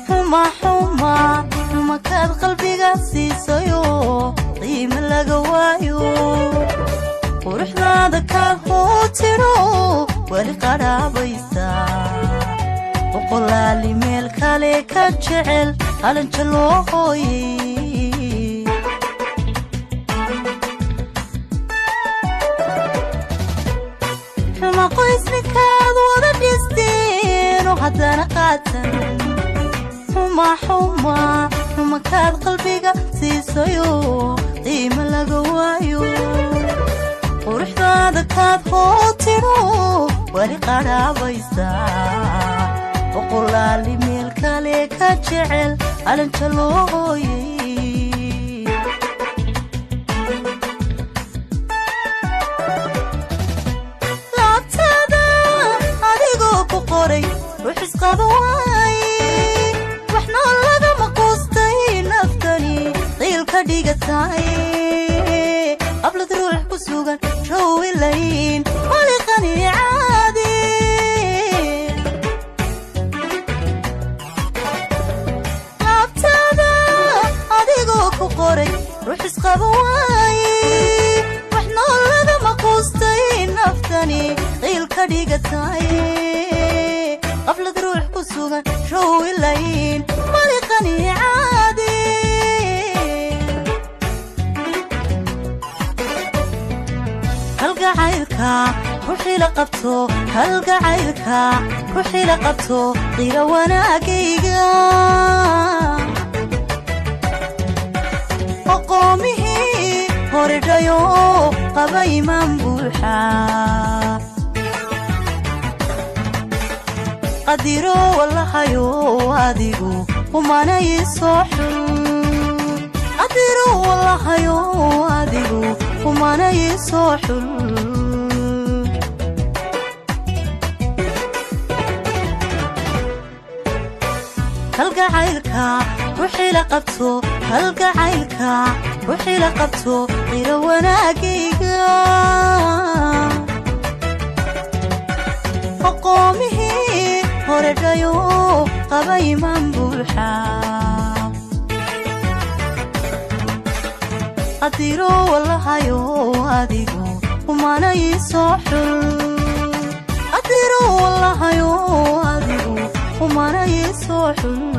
Xuma xuma xumakaad qalbiga siisayo, qiimo laga waayo. Quruxdaada kaad hootidho weli qadhaabaysa, boqolaali meel kale ka jecel qalanja loo hooyey. Xuma qoysnikaad wada dhisteeno haddana qaatan. Xuma xuma xumakaad qalbiga siisayo, qiimo laga waayo. Quruxdaada kaad hootidho weli qadhaabaysa, boqolaali meel kale ka jecel qalanja loo hooyey. Laabtaada adigoo ku qoray ruux isqaba waaye, waxnoo lagama quustay naftani qiil ka dhigatay. Qablad ruux ku sugan shawilayn wali qaniicaadi. Laabtaada adigoo ku qoray ruux isqaba waaye, waxnoo lagama quustay naftani qiil ka dhigatay. Qablad ruux ku sugan shawilayn mali qaniicaadi. Kalgacaylka ruuxii la qabto, kalgacaylka ruuxii la qabto, qiira wanaagayga. Oqoomihii hore dhayo qaba imaan buuxa, qadiro wallahayo adigu umanay soo xul. Qadiro wallahayo adigu umanay soo xul. Kalgacaylka ruuxii la qabto, kalgacaylka ruuxii la qabto, qira wanaagayga. Oqoomihii hore dhayo qaba imaan buuxa, qadiro wallahayo adigu umanay soo xul. Qadiro wallahayo adigu umanay soo xul.